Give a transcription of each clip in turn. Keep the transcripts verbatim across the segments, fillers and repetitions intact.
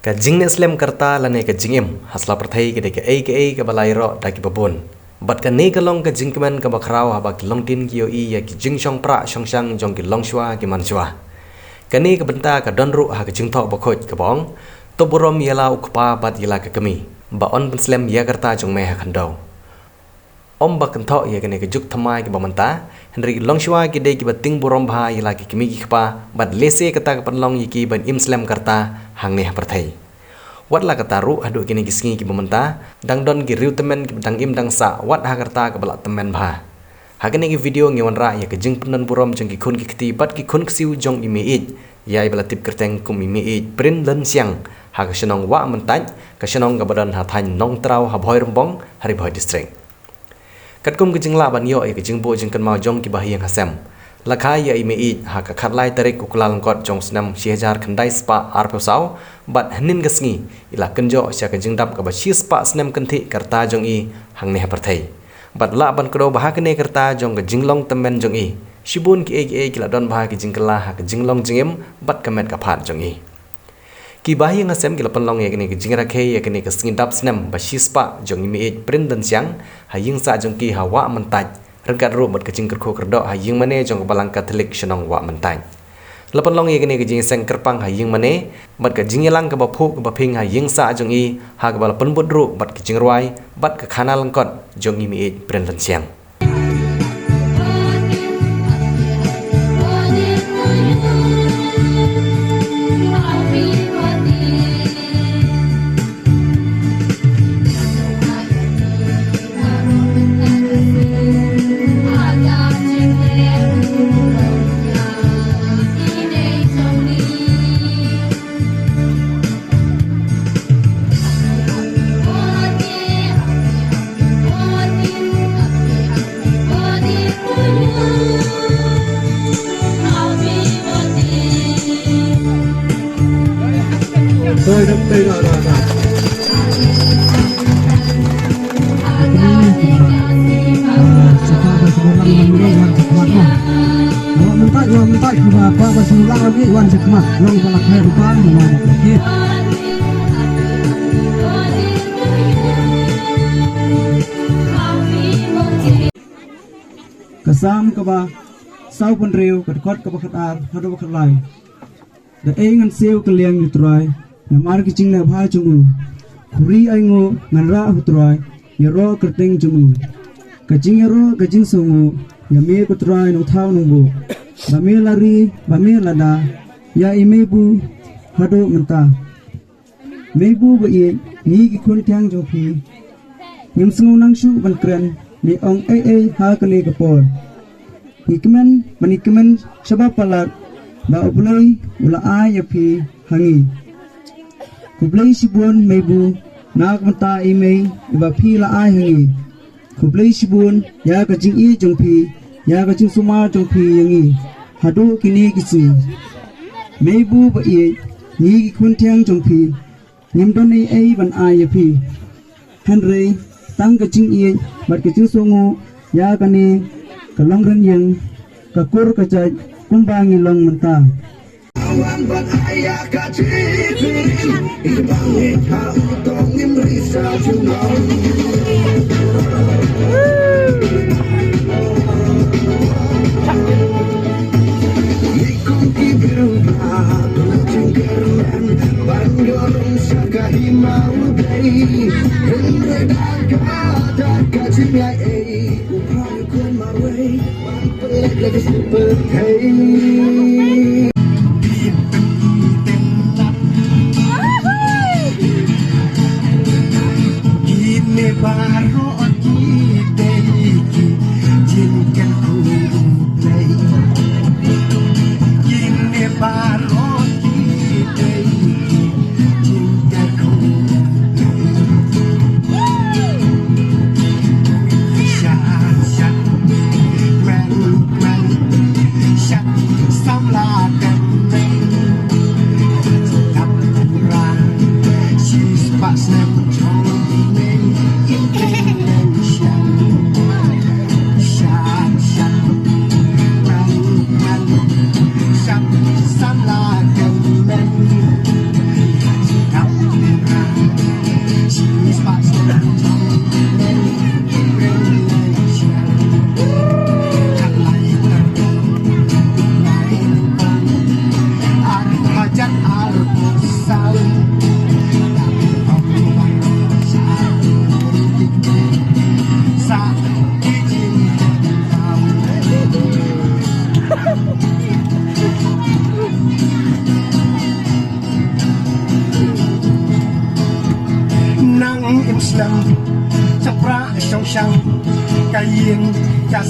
Ka jingneh slem ka rta lane ka jingim ha sla pyrthei ka dei kaei kaei kaba la ïaroh da kiba bun. Bad kane ka long ka jingkmen kaba khraw haba ki longdien ki ïohi ïa ki jingshong prah shong shang jong ki longshuwa ki manshuwa. Kane ka bynta ka don ruh ha ka jingthoh bakhuid kaba ong, to burom ïa la u kpa bad ïa la ka kmie, ba yn pynslem ïa ka rta jong me ha khyndew. Ym ba kynthoh ïa kane ka juk thymmai kaba mynta, hynrei ki longshuwa ki dei kiba tieng burom bha ïa la ki kmie ki kpa, bad lehse kata ka pynlong ïa ki ban im slem ka rta hangne ha pyrthei. Wat la katta ruh, haduh kine ki sngi kiba mynta, dang don ki riew tymmen kiba dang im dang sah wat ha ka rta kaba la tymmen bha. Ha kane ka video ngi wanrah ïa ka jingpyndon burom jong ki khun ki kti bad ki khun ksiew jong i Meiieid, ïa iba la tip kyrteng kum i Meiieid Prince Lynsiang, ha ka shnong Wah Myntait, ka shnong kaba don ha thaiñ Nongtraw ha Bhoirymbong, ha Ri Bhoi District. Katkum ka jinglah ban ïoh ïa ka jingbuh jingkynmaw jong kiba ha ïing ha sem, la kha ïa i Meiieid ha ka khatlai tarik u Kyllalyngkot jong u snem shi hajar khyndai spah arphew saw, bad hynnin ka sngi i la kynjoh sha ka jingdap kaba shi spah snem kynthih ka rta jong i hangne ha pyrthei. Bad lah ban kdew ba ha kane ka rta jong ka jinglong tymmen jong i, shibun kiei kiei ki la don bha ki jingkylla ha ka jinglong jingim bad ka met ka phad jong i. Kiba ha ïing ha sem ki la pynlong ïa kane ka jingrakhe ïa kane ka sngi dap snem ba shi spah jong i Meiieid Prince Lynsiang ha ïing sah jong ki ha Wah Myntait, ryngkat ruh bad ka jingkyrkhu kyrdoh ha ïingmane jong ka Balang Katholik shnong Wah Myntait. La pynlong ïa kane ka jingïaseng kyrpang ha ïingmane, bad ka jingïalang kaba phuh kaba phieng ha ïing sah jong i, ha kaba la pynbud ruh bad ka jingrwai bad ka khana lyngkot jong i Meiieid Prince Lynsiang. Ka Salm kaba saw phew, ka dkhot kaba khatar haduh khatlai. Da ei ngan siew kylliang ïa u Trai namar ki jingneh bha jong u? Khuri ainguh ngan rah ha u Trai, ïaroh kyrteng jong u. Ka jingïaroh ka jingsngewnguh ïa me ko Trai Nongthaw Nongbuh. Ba me la ri, ba me la da ïa i Meibu haduh mynta. Meibu ba ïeit, ngi ki khun thiang jong phi ngim sngew nang shuh ban kren ne ong ei ei ha kane ka por. Ngi kmen, ba ngi kmen shaba palat ba U Blei u la ai ïa phi ha ngi. Khublei shibun Meibu na ka bynta i mei iba phi la ai ha ngi. Khublei shibun ïa ka jingïeit jong phi, ïa ka jingsumar jong phi ïa ngi haduh kine ki sngi. Meibu ba ïeit, ngi ki khun thiang jong phi ngim don ei ei ban ai ïa phi, hynrei tang ka jingïeit bad ka jingsngewnguh ïa kane ka long rynïeng, ka kur ka jait kumba ngi long mynta.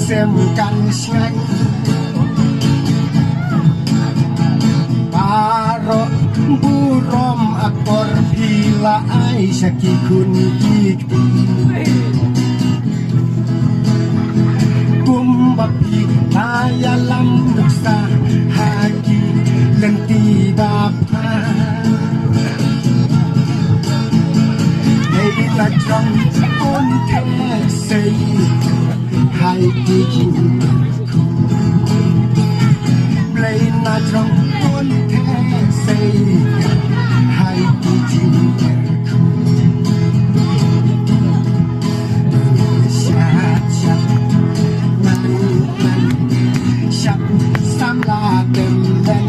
Sem kan sngain. Baroh burom akor phi la ai sha ki khun ki kti. Kumba phi la ïalam nuksa ha ki lynti ba pha. Dei na jrong un theh sei hai ki jingkyrkhu. Blei na jrong un theh sei hai ki jingkyrkhu. Shat shat nang nang shat samla tem tem.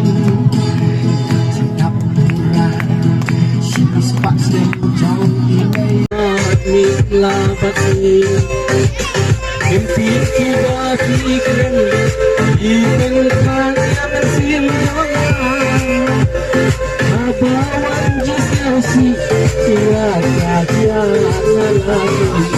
Shat pura shi spak sem jong i mei. Ni la bat ni. Em pi ki ba ki kren. I men kan yang sim jong. Aba wan ji sia si. Sia sia sia la la.